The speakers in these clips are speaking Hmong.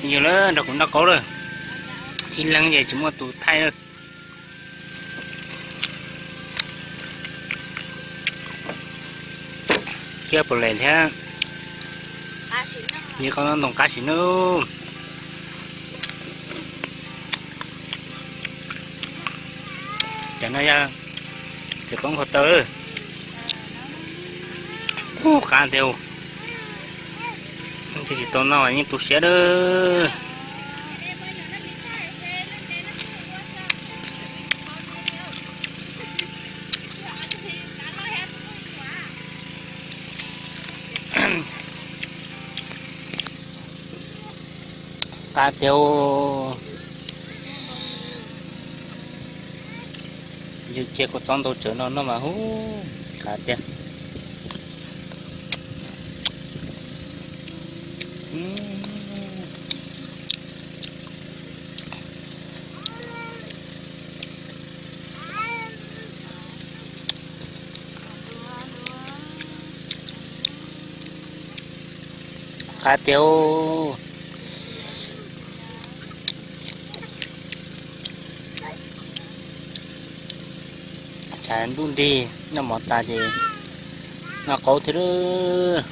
Yog lawm, nrog kuv noj qaub lawm. Ib leeg ces tsis muaj tus thaij lawm. Thiab puas lem thiab. Yog koj noj ntoo qab sim neej. Cov no yog txiv qoob qhov taw. Ub, qab tiag. Thiaj tsis tau noj yeej tu siab lawm. Qab tiag. Yus cia kua txob ntau tsawv no noj mas hu, qab tiag. Qab tiag. Tshav ntuj nrig noj mov tas ces noj qaub thiab lawm.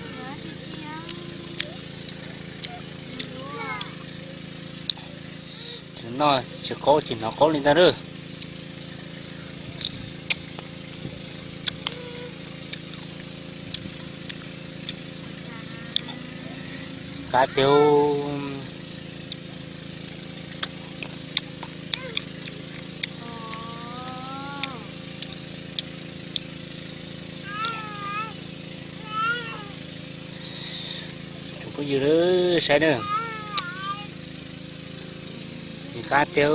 Tsis noj tsis qaub tsis hnov qaub li ntag lawm. Qab tiag. Tsoom phooj ywg saib na. Qab tiag.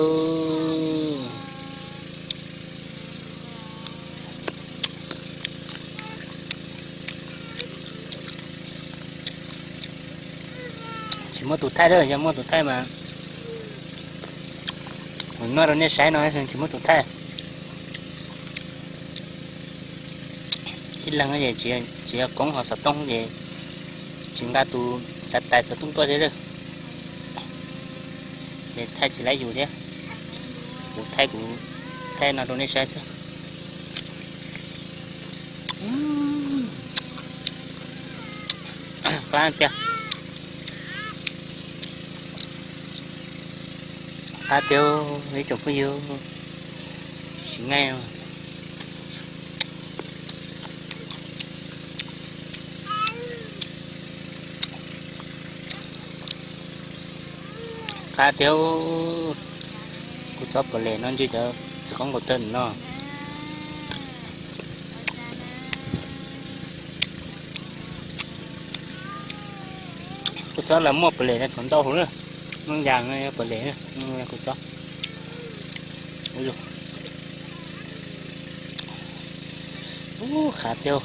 Tsis muaj tus thaij lawm, yog muaj tus thaij mas kuv noj rau nej saib no, tsis muaj tus thaij. Ib leeg es tsis yog koob ho xov tooj ces tsis nqa tus tais tais xov tooj tuaj thiab. Ces thaij tsis laib yus thiab. Kuv thaij, kuv thaij no rau nej saib xwb. Qab tiag. Qab tiag ib tsoom phooj ywg. Sim neej. Qab tiag. Kuv txob puas lem no ntshe cov txiv qoob nkaus tawg no. Kuv txob los muaj puas lem no thaum ntau hauv na. Muaj yas no puas lem na, kuv txob. Ub, qab tiag.